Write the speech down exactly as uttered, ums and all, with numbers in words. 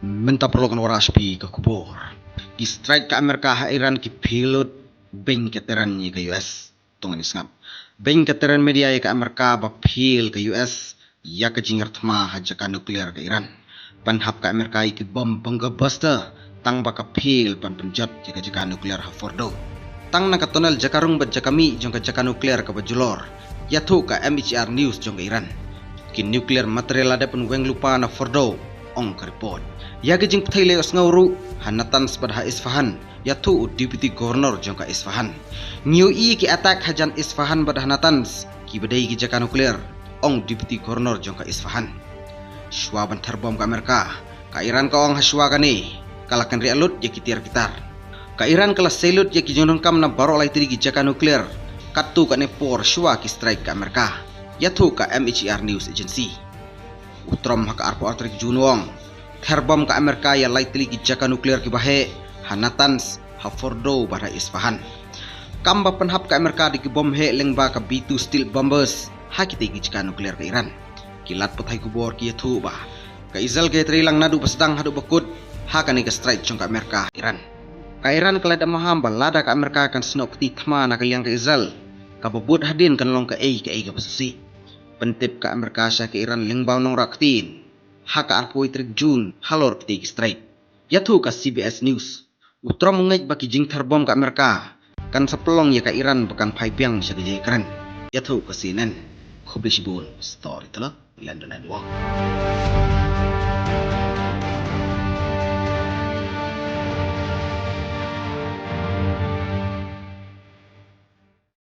Mynta paralok ngan wanrah sha phi ka khubor. Ki strike ka Amerika ha Iran ki phi lut beiñ ka teren ïa ka U S. To ngin sngap. Beiñ ka teren media ïa ka Amerika ba phi lut ka U S ïa ka jingïarap thma ha jaka nuclear ka Iran. Ban hap ka Amerika ïa ki bom bunker buster tang ba ka phi lut ban pynjot ïa ka jaka nuclear ha Fordow. Tang na ka tunnel jaka rung bad jaka mih jong ka jaka nuclear kaba julor, ïathuh ka M H R News jong ka Iran. Ki nuclear material la dep pynweng lypa na Fordow, ong ka report. Ïa ka jingpynthei leh u sngew ruh ha Natanz bad ha Isfahan, ïathuh u Deputy Governor jong ka Isfahan. Ngi ïohi ki attack hajan Isfahan bad ha Natanz, kiba dei ki jaka nuclear, ong Deputy Governor jong ka Isfahan. Shuwa ban ther bom ka Amerika, ka Iran ka ong ha shuwa kane ka la kynriah lut ïa ki tiar ki tar. Ka Iran ka la sei lut ïa ki jingdonkam na baroh lai tylli ki jaka nuclear katto katne por shuwa ki strike ka Amerika, ïathuh ka M H R News Agency. U Trump ha ka arphew ar tarik Jun u ong, ther bom ka Amerika ïa lai tylli ki jaka nuclear kiba heh ha Natanz, ha Fordow bad ha Isfahan. Kam ba pynhap ka Amerika da ki bom heh lyngba ka B two stealth bombers ha kitei ki jaka nuclear ka Iran. Ki lad pathai khubor ki ïathuh ba ka Israel ka ïatrei lang naduh ba sdang haduh ba kut ha kane ka strike jong ka Amerika ha Iran. Ka Iran ka la dep maham ba lada ka Amerika kan snoh kti thma na ka liang ka Israel, kaba bud hadien kan long kaei kaei kaba shisha. Pyntip ka Amerika sha ka Iran lyngba u nongrah ktien ha ka arphew tarik Jun halor kitei ki strike. Ïathuh ka C B S News, u Trump u ngeit ba ki jingther bom ka Amerika kan sa pynlong ïa ka Iran ba kan phai biang sha ka jingïakren. Ïathuh ka C N N. Khublei shibun, storyteller, London Network.